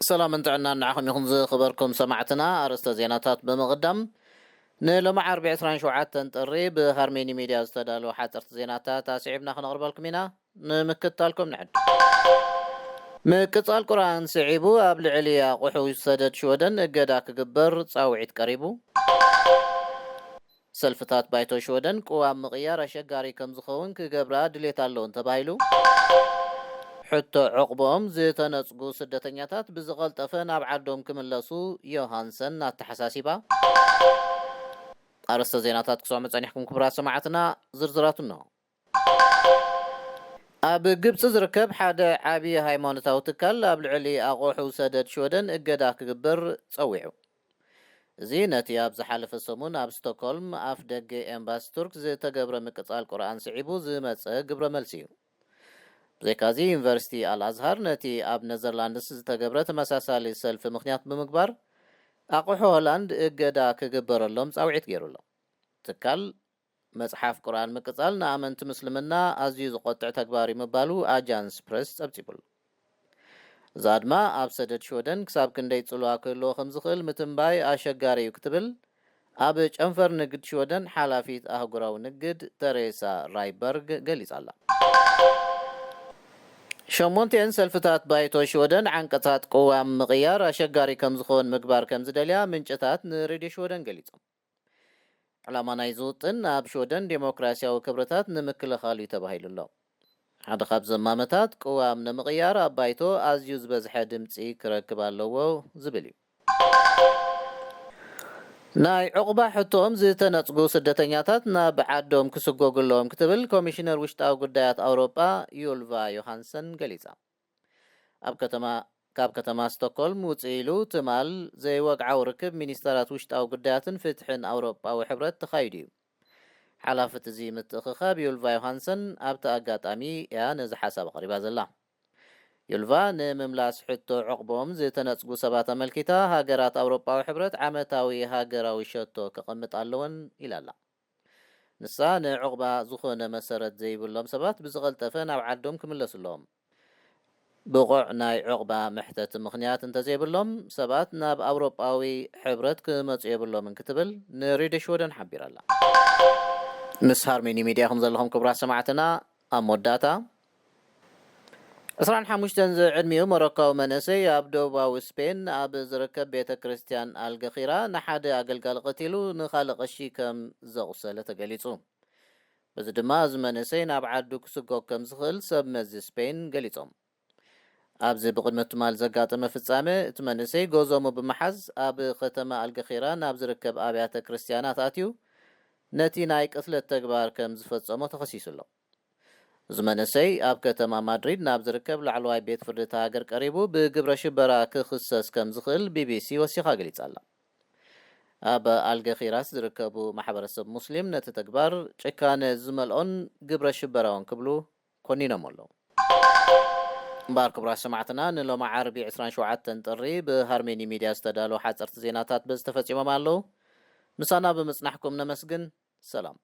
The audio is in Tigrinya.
ሰላምን ጥዕናን ንዓኹም ይኹን ዝኸበርኩም ሰማዕትና። ኣርእስተ ዜናታት ብምቕዳም፣ ንሎሚ ዓርቢ ዕስራን ሸውዓተን ጥሪ ብሃርሜኒ ሚድያ ዝተዳለወ ሓፀርቲ ዜናታት ኣስዒብና ክነቕርበልኩም ኢና። ንምክትታልኩም ንዕድ። ምቅጻል ቁርኣን ስዒቡ ኣብ ልዕሊ ኣቑሑ ሰደድ ሽወደን እገዳ ክግበር ጻውዒት ቀሪቡ። ሰልፍታት ባይቶ ሽወደን ቅዋም ምቕያር ኣሸጋሪ ከም ዝኸውን ክገብራ ድሌት ኣለውን ተባሂሉ። ሕቶ ዕቑቦም ዝተነጽጉ ስደተኛታት ብዝቐልጠፈ ናብ ዓዶም ክምለሱ ዮሃንሰን ኣተሓሳሲባ። ኣርእስተ ዜናታት ክሰሙ ጸኒሕኩም ክቡራት ሰማዕትና፣ ዝርዝራቱ እንሆ። ኣብ ግብጺ ዝርከብ ሓደ ዓቢ ሃይማኖታዊ ትካል ኣብ ልዕሊ ኣቑሑ ሰደድ ሽወደን እገዳ ክግበር ጸዊዑ። እዚ ነቲ ኣብ ዝሓለፈ ሰሙን ኣብ ስቶክሆልም ኣፍ ደገ ኤምባሲ ቱርክ ዝተገብረ ምቅጻል ቁርኣን ስዒቡ ዝመጸ ግብረ መልሲ እዩ። ብዘይካዚ ዩኒቨርሲቲ ኣልኣዝሃር ነቲ ኣብ ነዘርላንድስ ዝተገብረ ተመሳሳሊ ሰልፊ ምኽንያት ብምግባር ኣቑሑ ሆላንድ እገዳ ክግበረሎም ጻውዒት ገይሩ ኣሎ። ትካል መጽሓፍ ቁርኣን ምቅጻል ንኣመንቲ ምስልምና ኣዝዩ ዝቆጥዕ ተግባር እዩ ምባሉ ኣጃንስ ፕረስ ጸብጺቡሉ። እዚ ኣድማ ኣብ ሰደድ ሽወደን ክሳብ ክንደይ ጽልዋ ክህልዎ ከም ዝኽእል ምትንባይ ኣሸጋሪ እዩ ክትብል ኣብ ጨንፈር ንግድ ሽወደን ሓላፊት ኣህጉራዊ ንግድ ተሬሳ ራይበርግ ገሊጻ ኣላ። ሸሞንቲኤን ሰልፍታት ባይቶ ሽወደን ዓንቀጻት ቅዋም ምቕያር ኣሸጋሪ ከም ዝኸውን ምግባር ከም ዝደልያ ምንጭታት ንሬድዮ ሽወደን ገሊጾም። ዕላማ ናይዚ ውጥን ኣብ ሽወደን ዴሞክራሲያዊ ክብርታት ንምክልኻል እዩ ተባሂሉ ኣሎ። ሓደ ካብ ዘማመታት ቅዋም ንምቕያር ኣብ ባይቶ ኣዝዩ ዝበዝሐ ድምፂ ክረክብ ኣለዎ ዝብል እዩ። ናይ ዕቑባ ሕቶኦም ዝተነጽጉ ስደተኛታት ናብ ዓዶም ክስጎጉ ኣለዎም ክትብል ኮሚሽነር ውሽጣዊ ጉዳያት ኣውሮጳ ዩልቫ ዮሃንሰን ገሊጻ። ኣብ ከተማ ካብ ከተማ ስቶክሆልም ውፅእ ኢሉ ትማል ዘይወግዓዊ ርክብ ሚኒስተራት ውሽጣዊ ጉዳያትን ፍትሕን ኣውሮጳዊ ሕብረት ተኻይዱ እዩ። ሓላፍት እዚ ምትእኽኻብ ዩልቫ ዮሃንሰን ኣብቲ ኣጋጣሚ እያ ነዚ ሓሳብ ኣቕሪባ ዘላ። ዩልቫ ንምምላስ ሕቶ ዕቑቦም ዝተነጽጉ ሰባት ኣመልኪታ ሃገራት ኣውሮጳዊ ሕብረት ዓመታዊ ሃገራዊ ሸቶ ከቐምጥ ኣለወን ኢላ ኣላ። ንሳ ንዕቑባ ዝኾነ መሰረት ዘይብሎም ሰባት ብዝቐልጠፈ ናብ ዓዶም ክምለሱ ኣለዎም። ብቑዕ ናይ ዕቑባ መሕተቲ ምኽንያት እንተዘይብሎም ሰባት ናብ ኣውሮጳዊ ሕብረት ክመጹ የብሎምን ክትብል ንሬድዮ ሽወደን ሓቢራ ኣላ። ምስ ሃርሜኒ ሚድያ ኢኹም ዘለኹም ክቡራት ሰማዕትና። ኣብ መወዳእታ፣ ዕስራን ሓሙሽተን ዝዕድሚኡ ሞሮካዊ መንእሰይ ኣብ ደቡባዊ ስፔን ኣብ ዝርከብ ቤተ ክርስቲያን ኣልገኺራ ንሓደ ኣገልጋሊ ቀቲሉ ንኻልእ ቀሺ ከም ዘቑሰለ ተገሊጹ። በዚ ድማ እዚ መንእሰይ ናብ ዓዱ ክስጎግ ከም ዝኽእል ሰብ መዚ ስፔን ገሊጾም። ኣብዚ ብቕድሚ ትማል ዘጋጠመ ፍጻመ፣ እቲ መንእሰይ ጎዞሙ ብምሓዝ ኣብ ከተማ ኣልገኺራ ናብ ዝርከብ ኣብያተ ክርስቲያናት ኣትዩ ነቲ ናይ ቅትለት ተግባር ከም ዝፈጸሞ ተኸሲሱ ኣሎ። እዚ መንእሰይ ኣብ ከተማ ማድሪድ ናብ ዝርከብ ላዕለዋይ ቤት ፍርዲ እታ ሃገር ቀሪቡ ብግብረ ሽበራ ክኽሰስ ከም ዝኽእል ቢቢሲ ወሲኻ ገሊጻ ኣላ። ኣብ ኣልገኺራስ ዝርከቡ ማሕበረሰብ ሙስሊም ነቲ ተግባር ጭካነ ዝመልኦን ግብረ ሽበራውን ክብሉ ኮኒኖም ኣለዉ። እምበኣር ክቡራት ሰማዕትና፣ ንሎሚ ዓርቢ ዕስራን ሸውዓተን ጥሪ ብሃርሜኒ ሚድያ ዝተዳለዉ ሓፀርቲ ዜናታት በዚ ተፈጺሞም ኣለዉ። ምሳና ብምጽናሕኩም ነመስግን። ሰላም።